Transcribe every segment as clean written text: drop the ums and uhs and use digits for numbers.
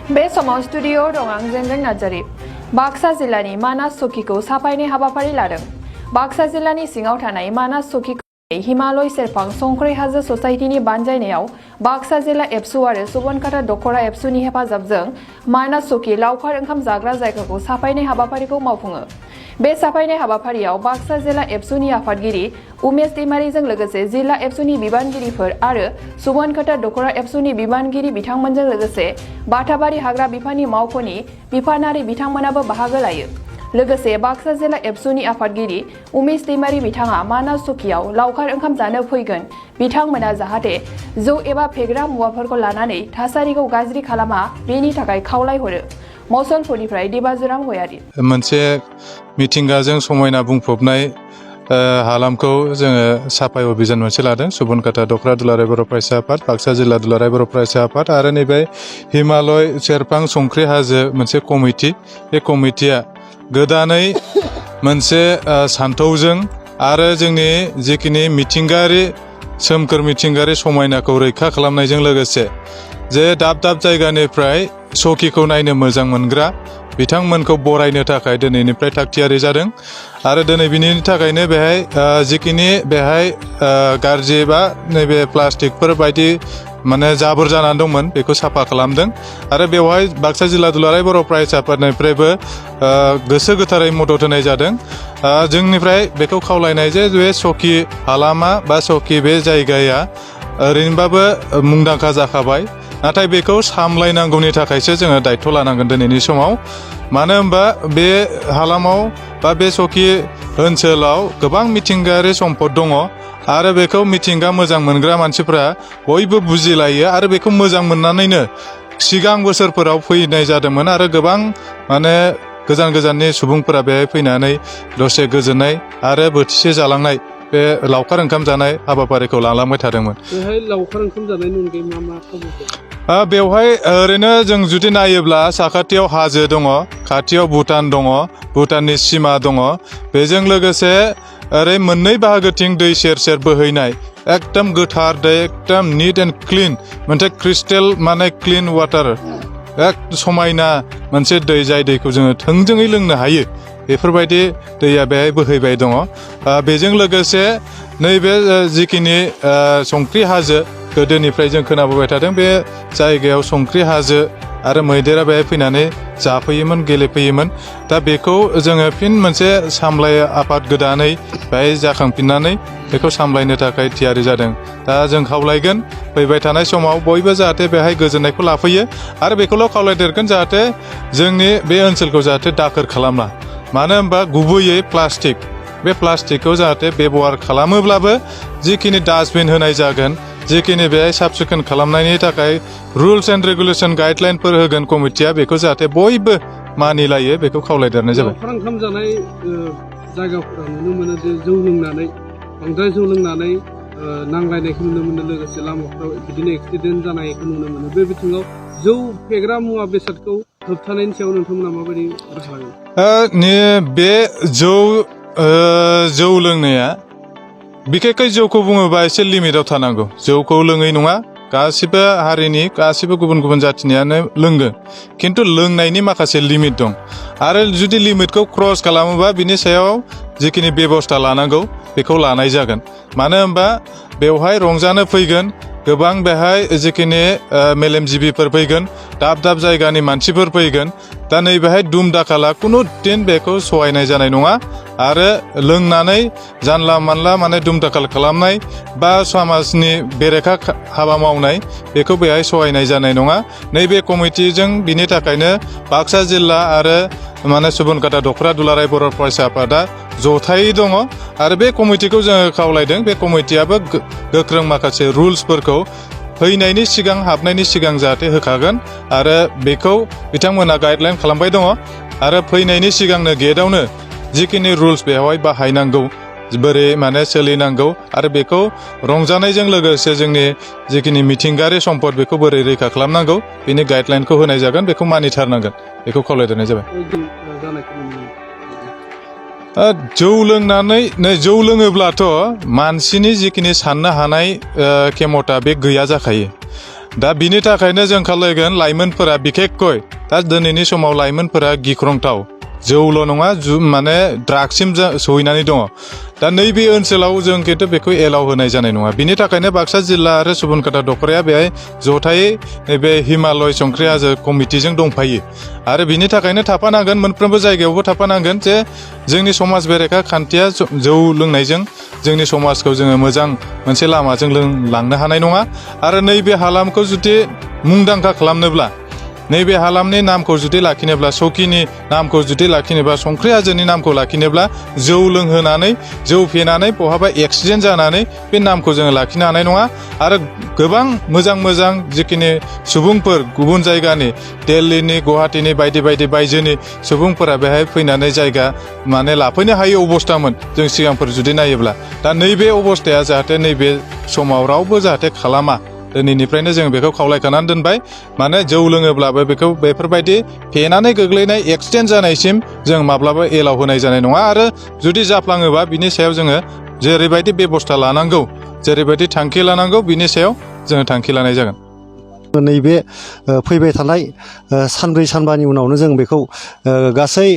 बे समाव स्टुडिअ दं आं जेंजें नार्जारी। बाक्सा जिल्लानि मानास सखिखौ साफायनाय हाबाफारि लादों। बाक्सा जिल्लानि सिङाव थानाय मानास सखिखौ हिमालय सेरफां संख्रै हाजो ससाइटिनि बानजायनायाव बाक्सा जिल्ला एबसु आरो सुबनकाटा दखरा एबसुनि हेफाजाबजों मानास सखि लावखार ओंखाम जाग्रा जायगाखौ साफायनाय हाबाफारिखौ मावफुङो। बे साफायनाय हाबाफारियाव बाक्सा जिल्ला एबसुनि आफादगिरि उमेश दैमारीजों लोगोसे जिल्ला एबसुनि बिबानगिरिफोर आरो सुबनकाटा दखरा एबसुनि बिबानगिरि बिथांमोनजों लोगोसे बाथाबारि हाग्रा बिफाननि मावख'नि बिफानारि बिथांमोनाबो बाहागो लायो। लोगोसे बाक्सा जिल्ला एबसुनि आफादगिरि उमेश दैमारी बिथाङा मानास सखियाव लावखार ओंखाम जानो फैगोन बिथांमोना जाहाथे जौ एबा फेग्रा मुवाफोरखौ लानानै थासारिखौ गाज्रि खालामा बेनि थाखाय खावलायहरो। मसलपुरनिफ्राय दिबाजुराम गयारी। मोनसे मिथिंगाजों समायना बुंफबनाय हालामखौ जोङो साफाय अभियान मोनसे लादों। सुबनकाटा दखरा दुलाराय बर' फरायसा आफाद, बाक्सा जिल्ला दुलाराय बर' फरायसा आफाद आरो नैबे हिमालय सेरफां संख्रि हाजो मोनसे कमिटि। बे कमिटिया गोदानै मोनसे सान्थौजों आरो जोंनि जिखिनि मिथिंगायारि सोमखोर मिथिंगायारि समायनाखौ रैखा खालामनायजों लोगोसे जे दाब दाब जायगानिफ्राय सखिखौ नायनो मोजां मोनग्रा बिथांमोनखौ बरायनो थाखाय दिनैनिफ्राय थागथियारि जादों आरो दिनै बिनि थाखायनो बेहाय जिखिनि बेहाय गाज्रि बा नैबे प्लास्टिकफोर बायदि माने जाबोर जानानै दंमोन बेखौ साफा खालामदों आरो बेवहाय बाक्सा जिल्ला दुलाराय बर' फरायसा आफादनिफ्रायबो गोसो गोथारै मदद होनाय जादों। जोंनिफ्राय बेखौ खावलायनाय जे बे सखि हालामा बा सखि बे जायगाया ओरैनोबाबो मुंदांखा जाखाबाय, नाथाय बेखौ सामलायनांगौनि थाखायसो जोङो दायथ' लानांगोन दिनैनि समाव। मानो होनबा बे हालामाव बा बे सखि ओनसोलाव गोबां मिथिंगायारि सम्पद दङ आरो बेखौ मिथिंगा मोजां मोनग्रा मानसिफ्रा बयबो बुजिलायो आरो बेखौ मोजां मोननानैनो सिगां बोसोरफोराव फैनाय जादोंमोन आरो गोबां माने गोजान गोजाननि सुबुंफोरा बेहाय फैनानै दसे गोजोननाय आरो बोथिसे जालांनाय बे लावखार ओंखाम जानाय हाबाफारिखौ लालांबाय थादोंमोन। बेहाय लावखार ओंखाम जानायनि अनगायै मा मा खाबुफोर? बेवहाय ओरैनो जों जुदि नायोब्ला साखाथियाव हाजो दङ, खाथियाव भुटान दङ, भुटाननि सिमा दङ, बेजों लोगोसे ओरै मोननै बाहागोथिं दै सेर सेर बोहैनाय एकदम गोथार दै, एकदम निट एन्ड क्लिन मोनसे क्रिस्टेल माने क्लिन वाटार, एक समायना मोनसे दै जाय दैखौ जोङो थोंजोङै लोंनो हायो बेफोरबायदि दैया बेहाय बोहैबाय दङ। बेजों लोगोसे नैबे जिखिनि संख्रि हाजो गोदोनिफ्राय जों खोनाबोबाय थादों बे जायगायाव संख्रि हाजो आरो मैदेरा बेहाय फैनानै जाफैयोमोन, गेलेफैयोमोन। दा बेखौ जोङो फिन मोनसे सामलाय आफाद गोदानै बेहाय जाखांफिननानै बेखौ सामलायनो थाखाय थियारि जादों। दा जों खावलायगोन फैबाय थानाय समाव बयबो जाहाथे बेहाय गोजोननायखौ लाफैयो आरो बेखौल' खावलायदेरगोन जाहाथे जोंनि बे ओनसोलखौ जाहाथे दाखोर खालामा। मानो होनबा गुबैयै प्लास्टिक, बे प्लास्टिकखौ जाहाथे बेबहार खालामोब्लाबो जिखिनि डास्टबिन होनाय जागोन, जिखिनि बेहाय साब सिखोन खालामनायनि थाखाय रुल्स एन्ड रेगुलेसन गाइडलाइनफोर होगोन कमिटिया, बेखौ जाहाथे बयबो मानिलायो बेखौ खावलायदेरनाय जाबाय। लावखार ओंखाम जानाय जायगाफोराव नुनो मोनो जे जौ लोंनानै बांद्राय जौ लोंनानै नांलायनायखौ नुनो मोनो, लोगोसे लामाफ्राव बिदिनो एक्सिडेन्ट जानायखौ नुनो मोनो। बे बिथिङाव जौ फेग्रा मुवा बेसादखौ होबथानायनि सायाव नोंथांमोना माबायदि राहा लागोन? बे जौ लोंनाया बिखेखै जौखौ बुङोबा एसे लिमिटाव थानांगौ। जौखौ लोङै नङा, गासिबो हारिनि गासिबो गुबुन गुबुन जाथिनियानो लोंगोन, खिन्थु लोंनायनि माखासे लिमिट दं आरो जुदि लिमिटखौ क्रस खालामोबा बिनि सायाव जिखिनि बेबस्था लानांगौ बेखौ लानाय जागोन। मानो होनबा बेवहाय रंजानो फैगोन गोबां, बेहाय जिखिनि मेलेमजिबिफोर फैगोन, दाब दाब जायगानि मानसिफोर फैगोन। दा नैबेहाय दुम दाखाला खुनु दिन बेखौ सहायनाय जानाय नङा आरो लोंनानै जानला मानला माने दुम दाखाल खालामनाय बा समाजनि बेरेखा हाबा मावनाय बेखौ बेहाय सहायनाय जानाय नङा। नैबे कमिटिजों बिनि थाखायनो बाक्सा जिल्ला आरो माने सुबनकाटा दखरा दुलाराय बर' फरायसा आफादा जथायै दङ आरो बे कमिटिखौ जोङो खावलायदों। बे कमिटियाबो गोख्रों माखासे रुल्सफोरखौ फैनायनि सिगां हाबनायनि सिगां जाहाथे होखागोन आरो बेखौ बिथांमोना गाइडलाइन खालामबाय दङ आरो फैनायनि सिगांनो गेटआवनो जिखिनि रुल्स बेवहाय बाहायनांगौ, बोरै माने सोलिनांगौ आरो बेखौ रंजानायजों लोगोसे जोंनि जिखिनि मिथिंगायारि सम्पद बेखौ बोरै रैखा खालामनांगौ बेनि गाइडलाइनखौ होनाय जागोन, बेखौ मानिथारनांगोन, बेखौ खावलायदेरनाय जाबाय। जौ लोङोब्लाथ' मानसिनि जिखिनि साननो हानाय खेमथा बे गैया जाखायो। दा बिनि थाखायनो जों खावलायगोन लाइमोनफोरा बिखेखকৈ दा दिनैनि समाव लाइमोनफोरा गिख्रंथाव जौल' नङा माने ड्रागसिम सहैनानै दङ। दा नैबे ओनसोलाव जों खिन्थु बेखौ एलाव होनाय जानाय नङा। बिनि थाखायनो बाक्सा जिल्ला आरो सुबनकाटा दखराया बेहाय जथायै नैबे हिमालय संख्रि हाजो कमिटिजों दंफायो आरो बिनि थाखायनो थाफानांगोन, मोनफ्रोमबो जायगायावबो थाफानांगोन जे जोंनि समाज बेरेखा खान्थिया जौ लोंनायजों जोंनि समाजखौ जोङो मोजां मोनसे लामाजों लांनो हानाय नङा। आरो नैबे हालामखौ जुदि मुंदांखा खालामनोब्ला, नैबे हालामनि नामखौ जुदि लाखिनोब्ला, सकिनि नामखौ जुदि लाखिनोब्ला, संख्रि हाजोनि नामखौ लाखिनोब्ला जौ लोंहोनानै जौ फेनानै बहाबा एक्सिडेन्ट जानानै बे नामखौ जोङो लाखिनो हानाय नङा। आरो गोबां मोजां मोजां जिखिनि सुबुंफोर गुबुन जायगानि दिल्लीनि, गुवाहाटीनि बायदि बायदि बायजोनि सुबुंफोरा बेहाय फैनानै जायगा माने लाफैनो हायै अबस्थामोन जों सिगांफोर जुदि नायोब्ला। दा नैबे अबस्थाया जाहाथे नैबे समाव रावबो जाहाथे खालामा, दिनैनिफ्रायनो जों बेखौ खावलायखानानै दोनबाय। माने जौ लोङोब्लाबो बेखौ बेफोरबायदि फेनानै गोग्लैनाय एक्सिडेन्ट जानायसिम जों माब्लाबा एलाव होनाय जानाय नङा। आरो जुदि जाफ्लाङोबा बिनि सायाव जोङो जेरैबायदि बेबस्था लानांगौ, जेरैबायदि थांखि लानांगौ, बिनि सायाव जोङो थांखि लानाय जागोन। नैबे फैबाय थानाय सानब्रै सानबानि उनावनो जों बेखौ गासै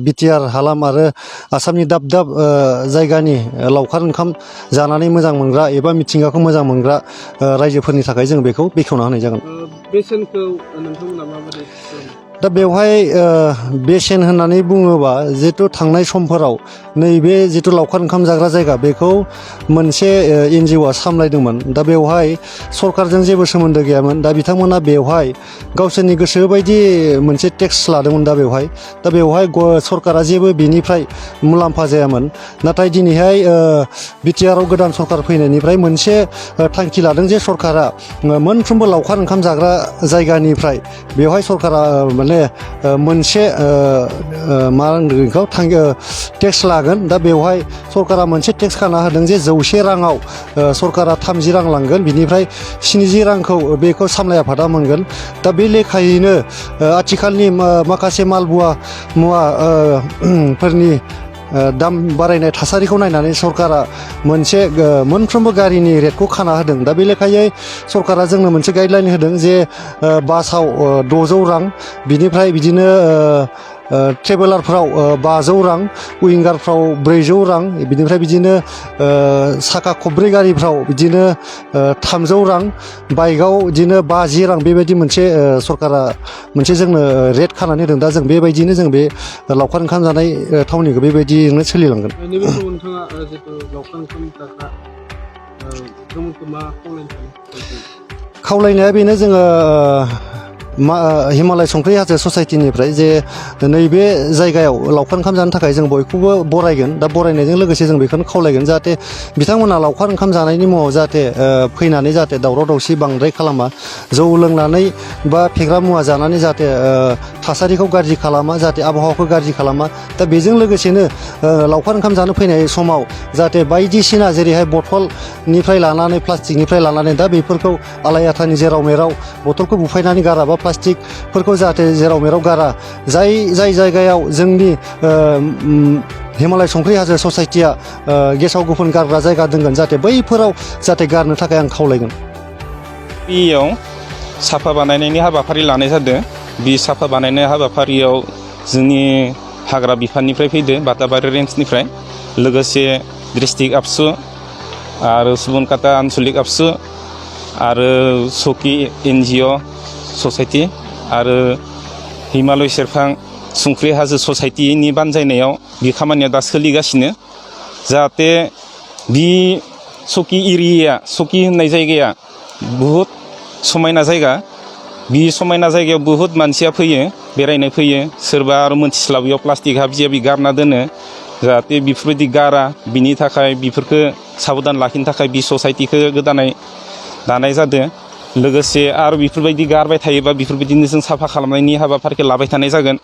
बिटिआर हालाम आरो आसामनि दाब दाब जायगानि लावखार ओंखाम जानानै मोजां मोनग्रा एबा मिथिंगाखौ मोजां मोनग्रा रायजोफोरनि थाखाय जों बेखौ बेखेवना होनाय जागोन। बेसेनखौ नोंथांमोना माबायदि? दा बेवहाय बेसेन होननानै बुङोबा जिहेतु थांनाय समफोराव नैबे जिथु लावखार ओंखाम जाग्रा जायगा बेखौ मोनसे NGOआ सामलायदोंमोन। दा बेवहाय सरकारजों जेबो सोमोन्दो गैयामोन। दा बिथांमोना बेवहाय गावसोरनि गोसो बायदि मोनसे टेक्स लादोंमोन। दा बेवहाय सरकारा जेबो बेनिफ्राय मुलाम्फा जायामोन। नाथाय दिनैहाय बिटिआरआव गोदान सरकार फैनायनिफ्राय मोनसे थांखि लादों जे सरकारा मोनफ्रोमबो लावखार ओंखाम जाग्रा जायगानिफ्राय बेवहाय सरकारा मोनसे मा होनगोन बेखौ टेक्स लागोन। दा बेवहाय सरकारा मोनसे टेक्स खाना होदों जे 100 राङाव सरकारा 30 रां लांगोन, बिनिफ्राय 70 रांखौ बेखौ सामलाय आफादा मोनगोन। दा बे लेखायैनो आथिखालनि माखासे मुवा फोरनि दाम बारायनाय थासारिखौ नायनानै सरकारा मोनसे मोनफ्रोमबो गारिनि रेटखौ खाना होदों। दा बे लेखायै सरकारा जोंनो मोनसे गाइडलाइन होदों जे बासाव 600 रां, बिनिफ्राय बिदिनो ट्रेभेलारफ्राव 500 रां, उइंगारफ्राव 400 रां, बिनिफ्राय बिदिनो साखा खब्रै गारिफ्राव बिदिनो 300 रां, बाइकआव बिदिनो 50 रां, बेबायदि मोनसे सरकारा मोनसे जोंनो रेट खानानै होदों। दा जों बेबायदिनो जों बे लावखार ओंखाम जानाय थावनिखौ बेबायदिनो सोलिलांगोन। नैबे समाव नोंथाङा जितु लावखार ओंखाम जाग्रा बिथांमोनखौ मा खावलायनो सानो? खावलायनाया बेनो, जोङो हिमालय संख्रि हाजो ससाइटिनिफ्राय जे नैबे जायगायाव लावखार ओंखाम जानो थाखाय जों बयखौबो बरायगोन। दा बरायनायजों लोगोसे जों बेखौनो खावलायगोन जाहाथे बिथांमोना लावखार ओंखाम जानायनि मुङाव जाहाथे फैनानै जाहाथे दावराव दावसि बांद्राय खालामा, जौ लोंनानै बा फेग्रा मुवा जानानै जाहाथे थासारिखौ गाज्रि खालामा, जाहाथे आबहावाखौ गाज्रि खालामा। दा बेजों लोगोसेनो लावखार ओंखाम जानो फैनाय समाव जाहाथे बायदिसिना जेरैहाय बथलनिफ्राय लानानै प्लास्टिकनिफ्राय लानानै दा बेफोरखौ आलाय आथानि जेराव मेराव बथलखौ बुफायनानै गाराबा प्लास्टिकफोरखौ जाहाथे जेराव मेराव गारा। जाय जायगायाव जोंनि हिमालय संख्रि हाजो ससाइटिया गेसाव गोफोन गारग्रा जायगा दोनगोन, जाहाथे बैफोराव जाहाथे गारनो थाखाय आं खावलायगोन। बेयाव साफा बानायनायनि हाबाफारि लानाय जादों। बे साफा बानायनाय हाबाफारियाव जोंनि हाग्रा बिफाननिफ्राय फैदो, बाताबारि रेन्जनिफ्राय, लोगोसे डिस्ट्रिक्ट आबसु आरो सुबनकाटा आनसलिक आबसु आरो सकि NGO ससाइटि आरो हिमालय सेरफां संख्रि हाजो ससाइटिनि बानजायनायाव बे खामानिया दा सोलिगासिनो। जाहाथे बे सकि एरियाया, सकि होननाय जायगाया बहुद समायना जायगा। बे समायना जायगायाव बहुद मानसिया फैयो, बेरायनो फैयो। सोरबा आरो मोनथिस्लाबियाव प्लास्टिक हाबि जाबि गारना दोनो, जाहाथे बेफोरबायदि गारा। बिनि थाखाय बेफोरखौ साबधान लाखिनो थाखाय बे ससाइटिखौ गोदानै दानाय जादों। लोगोसे आरो बेफोरबायदि गारबाय थायोबा बेफोरबायदिनो जों साफा खालामनायनि हाबाफारिखौ लाबाय थानाय जागोन।